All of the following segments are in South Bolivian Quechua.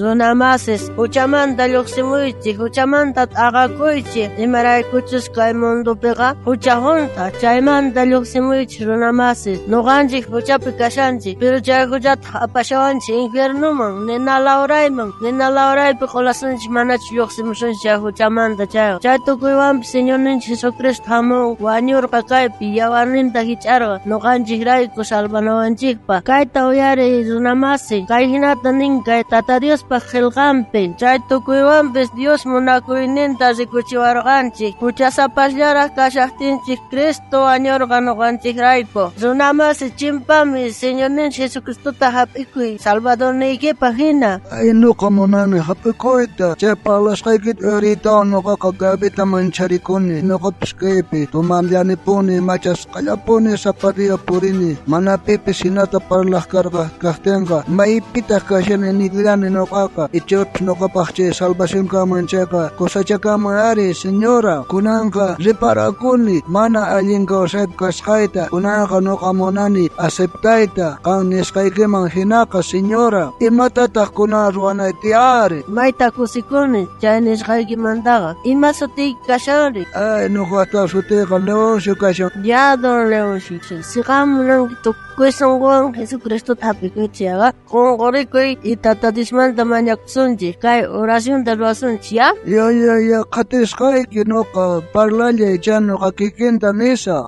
Runamasis, huchamanta lluqsimuychik, huchamanta t'aqakuychik, imaraykuchus kay mundupiqa hucha junt'a, chaymanta lluqsimuychik runamasis. Nuqanchik huchapi kashanchik, pero chay huchataq apashawanchik infiernuman, nina lawrayman, nina lawraypi q'ulasunchik manachu lluqsimusunchik chay huchamanta chayqa. Chay tukuywanpis Señorninchik Jesucristo hamun wañurqa kaypi yawarninta hich'arqa nuqanchikrayku salvanawanchikpaq. Kayta uyariy runamasi, kay hinata nin kay Tata Diospaq qillqanpi. Chay tukuywanpis Dios munakuyninta rikuchiwarqanchik. Huchasapasllaraq kashaqtinchik Cristo wañurqa nuqanchikrayku. Runamasi chimpami Señorninchik Jesucristota hap'ikuy Salvadorniykipaq hina. Ay, nuqa munani hap'ikuyta. Chay parlasqaykita uyariytawan nuqaqa gaveta mancharikuni. Nuqapis kaypi tomarllanipuni, machasqallapuni sapa día purini. Mana pipis hinata parlaq karqa kaqtinqa maypitaq kashani nillani nuqaqa. Ichapis nuqapaq chay salvación kanman chayqa kusachakaman ari, señora. Kunanqa riparakuni mana allin kawsaypi kasqayta. Kunanqa nuqa munani aceptayta qan nisqaykiman hinaqa, señora. Imatataq kunan ruwanay tiyari? Mayta kusikuni chay nisqaykimantaqa. Ima sutiyki kashanri? Ay, nuqata sutiyqa Leoncio kashan. Ya, don Leoncio, si qam munanki tukuy sunquwan Jesucristota hap'ikuyta qunqurikuy y Tata Diosmanta mañakusunchik. Kay oracionta ruwasunchik, ya? Ya, ya, ya, qhatisqayki nuqa parlallay chay nuqa kikinta nisaq.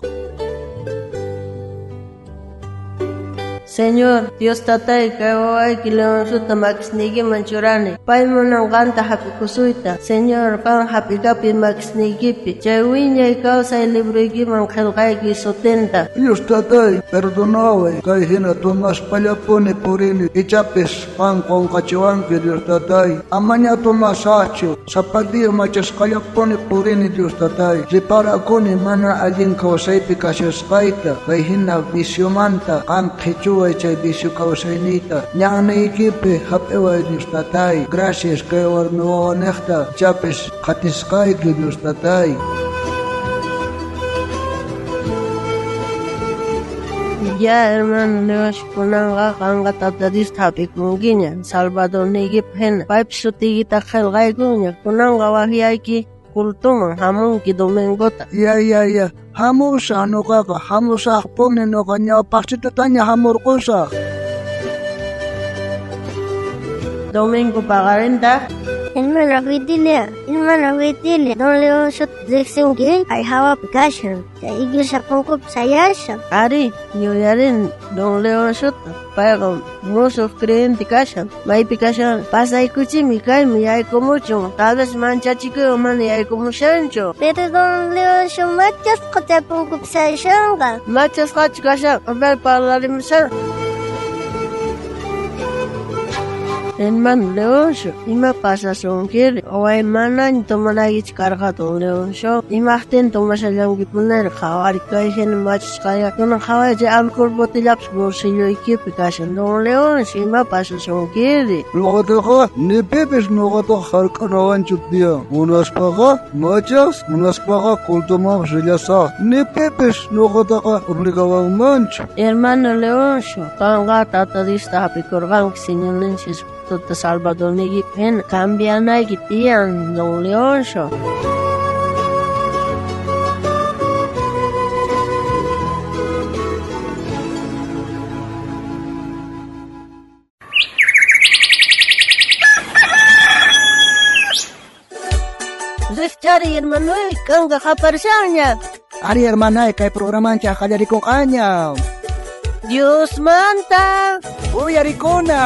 Señor, Dios Tatay, kay wawayki Leonciota makisniykiman churani. Pay munan qanta hap'ikusuyta. Señor, qan hap'ikapuy makisniykipi. Chay wiñay kawsay libroykiman qillqaykuy sutinta. Dios Tatay, perdonaway. Kay hina tomaspallapuni purini. Ichapis qan qunqachiwanki, Dios Tatay. Amaña tomasaqchu. Sapa día machasqallapuni purini, Dios Tatay. Riparakuni mana allin kawsaypi kashasqayta. Kay hina viciomanta qan qhichuway chay vicio kawsayniyta. Ñanniykipi hap'iway, Dios Tatay. Gracias kay warmi wawaniqta chapis qhatisqayki, Dios Tatay. Ya, hermano Leoncio, kunanqa qanqa Tata Diosta hap'ikunkiña, Salvadorniykipaq hina. Paypis sutiykita qillqaykunña. Kunanqa waqyayki cultuman hamunki domingota. Ya, ya, ya. Hamusaq nuqaqa, hamusaqpuni nuqa ñawpaqchitataña hamurqusaq. Domingo paqarinta. Hermana Vitilia, hermana Vitilia, don Leoncio riqsinki kay hawapi kashan. Chay iglesia punkupi sayashan. Ari, yuyarini don Leonciota. Payqa musuq creyente kashan. Maypi kashan pasaykuchimi kaymi yaykumuchun. Tal vez manchachikuywan mana yaykumushanchu. Pero don Leoncio machasqa chay punkupi sayashanqa. Machasqachu kashan, a ver parlarimushan. Hermano Leoncio, ima pasasunkiri? Waway manaña tomanaykichu karqa don Leoncio. Imaqtin tomashallankipunari qhawari kay hina machasqaya. Kunan qhaway chay alcohol botellapis bolsilloykipi kashan. Don Leoncio, ima pasasunkiri? Nuqataqa ni pipis nuqataqa hark'anawanchu tiyan. Munaspaqa machas, munaspaqa cultumanpis rillasaq. Ni pipis nuqataqa obligawanmanchu. Hermano Leoncio, qanqa Tata Diosta hap'ikurqanki Señorninchik Jesucristota Salvadorniykipaq hina. Cambianayki tiyan, don Leoncio. Rikchari, hermanoy, kanqa qaparishanña. Ari, hermanay, kay programanchik qallarikunqaña. Diosmanta uyarikuna.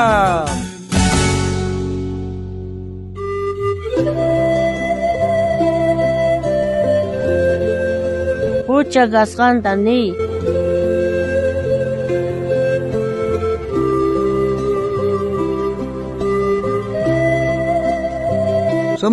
Hucha kasqanta niy.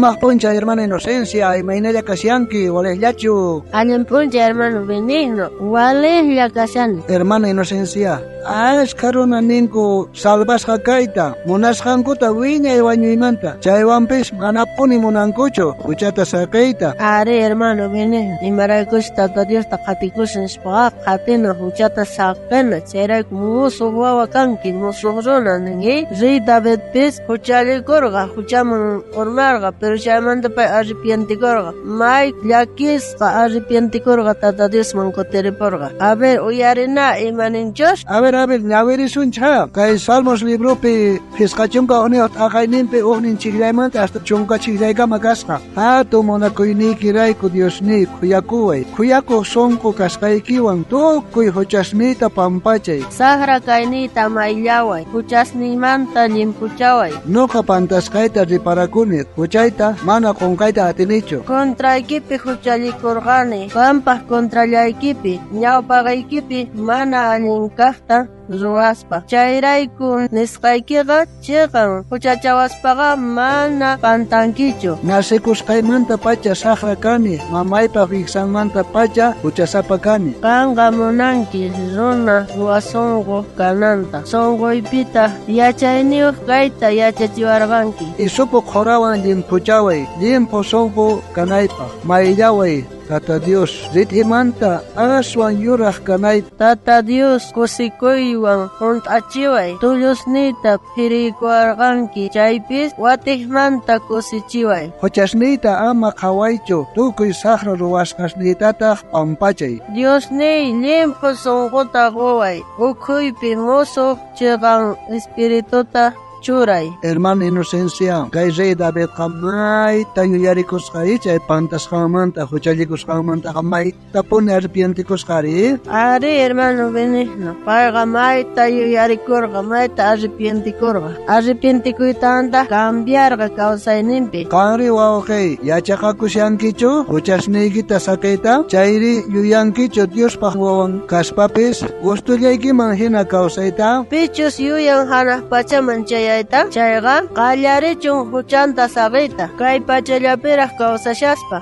Sumaq p'unchay, hermana Inocencia, imaynalla kashanki, walejllachu? Allin p'unchay, hermano Benigno, walejlla kashani. Hermana Inocencia, ashkha runa ninku salvasqa kayta, munasqankuta wiñay wañuymanta, chaywanpis manapuni munankuchu huchata saqiyta. Ari, hermano Benigno, imaraykuchus Tata Diosta qhatikushan nispaqa qhatina huchata saqina, chayrayku musuq wawa kanki, musuq runa ninki. Rey Davidpis huchallikurqa, huchaman urmarqa, pero chaymanta pay arrepientikurqa, may llakisqa arrepientikurqa Tata Diosman kutiriporqa. A ver, uyarina imaninchus. A ver, ñawirisunchik kay Salmos libropi 51 t'aqayninpi ujnin chikllaymanta hasta 10 chikllaykama kasqa. Hatun munakuyniykirayku Diosniy khuyakuway, khuyakuq sunqu kasqaykiwan tukuy huchasniyta pampachay. Sajra kayniyta mayllaway, huchasniymanta llimpuchaway. Noqa pantasqayta riparakuni, huchayta mana qunqayta atinichu. Contraykipi huchallikurqani, qampaj contrallaykipi, ñawpaqaykipi mana allin kajta ruwaspa. Chayrayku nisqaykiqa chiqan, huchachawaspaqa mana pantankichu. Nacikusqaymanta pacha sajra kani, mamaypaq wiksanmanta pacha huchasapa kani. Qanqa munanki runa ruwasunqu kananta, sunquypitaq yachayniyuq kayta yachachiwarqanki. Isupu qhurawan llimphuchaway, llimphu sunqu kanaypaq, mayllaway Tata Dios, rit'imanta aswan yuraj kanaypaq. Tata Dios kusikuywan junt'achiway, tullusniyta phiriykuwarqanki, chaypis watijmanta kusichiway. Huchasniyta ama qhawaychu, tukuy sajra ruwasqasniytataq pampachay. Diosniy, llimphu sunquta quway, ukhuypi musuq chiqan espirituta churay. Hermana Inocencia, kay rey Davidqa mayta yuyarikusqa chay pantasqanmanta, huchallikusqanmantaqa maytapuni arrepientikusqari. Ari, hermano Benigno, payqa mayta yuyarikurqa, mayta arrepientikurqa. Arrepientikuytantaq cambiarqa kawsayninpi. Qanri wawqiy, yachaqakushankichu huchasniykita saqiyta? Chayri yuyankichu Diospaq wawan kaspapis gustullaykiman hina kawsayta? Pichus yuyan hanaq pachaman chayayta, chayqa qallarichun huchanta saqiyta, kay pachallapiraq kawsashaspa.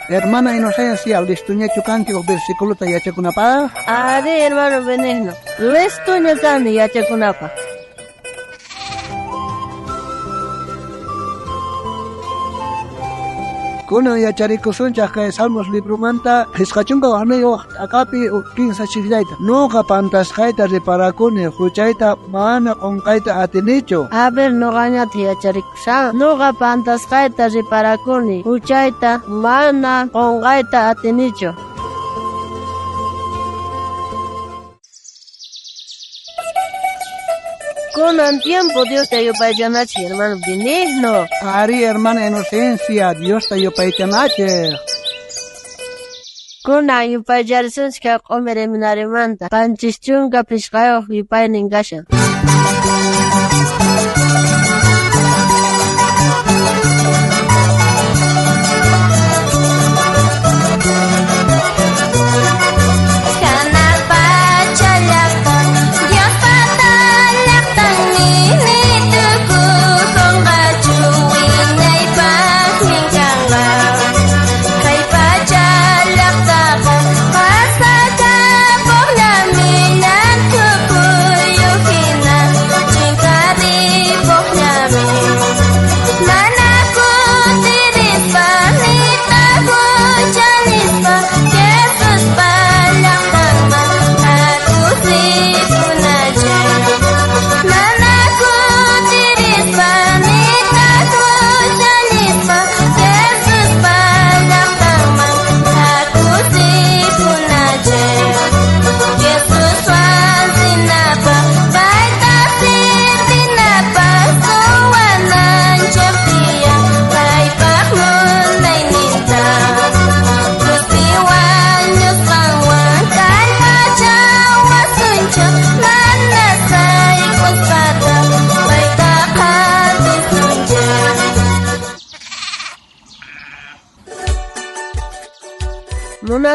Hermana Inocencia, listuñachu kanki uj versículota yachakunapaq? Ari, hermano Benigno, listuña kani yachakunapaq. Kunan yacharikusunchaq kay Salmos libromanta 51 t'aqapi 15 chikllayta. Noqa pantasqayta riparakuni, huchayta mana qunqayta atinichu. A ver, noqañata yacharikushan. Noqa pantasqayta riparakuni, huchayta mana qunqayta atinichu. Kunan tiempo Diosta yupaychanachik, hermano Benigno. Ari, hermana Inocencia, Diosta yupaychanachik. Kunan yupaycharisunchik kay q'umir seminarimanta, 75 yupaynin kashan. Pasaka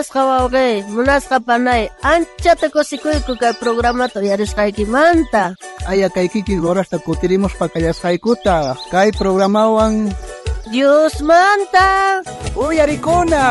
Munasqa wawqey, munasqa panay, anchata kusikuyku kay programata uyarisqaykimanta. Aya kay kikin horasta kutirimuspa kallasqaykuta kay programawan Diosmanta uyarikuna.